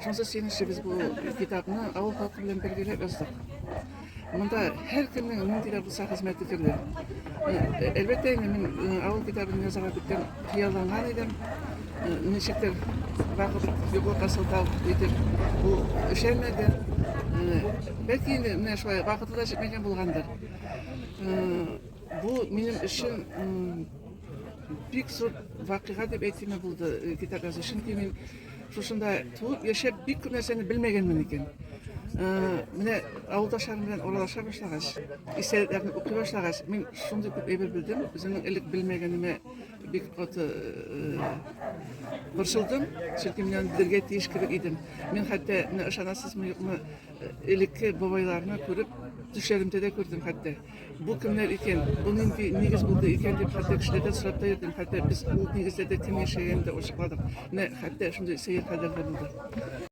Шунысы сөенечле, без бу китапны авыл халкы белән бергәләп яздык. Монда һәркемнең нинди дә булса хезмәте керде. Әлбәттә инде мин авыл китабын язарга күптән хыялланган идем. Ничектер вакыт юклыкка сылтау итеп бу эшләнмәде. Бәлки инде менә шулай вакыты да җитмәгән булгандыр. Бу минем өчен бик зур вакыйга дип әйтимме булды китап язу. Чөнки мин шушында туып яшәп бик күп нәрсәне белмәгәнмен икән. Менә авылдашларым белән аралаша башлагач, истәлекләрне укый башлагач, мин шундый күп әйбер белдем, үземнең элек белмәгәнемә бик каты борчылдым, чөнки мин аны белергә тиеш кебек идем. Мин хәтта, менә ышанасызмы, юкмы, элекке бабайларны күреп, төшләремдә дә күрдем хәтта. Бу кемнәр икән, бу нинди нигез булды икән дип хәтта кешеләрдән сорап та йөрдем. Хәтта без ул нигезләрдә кем яшәгәнен дә ачыкладык. Менә хәтта шундый сәер хәлләр дә булды.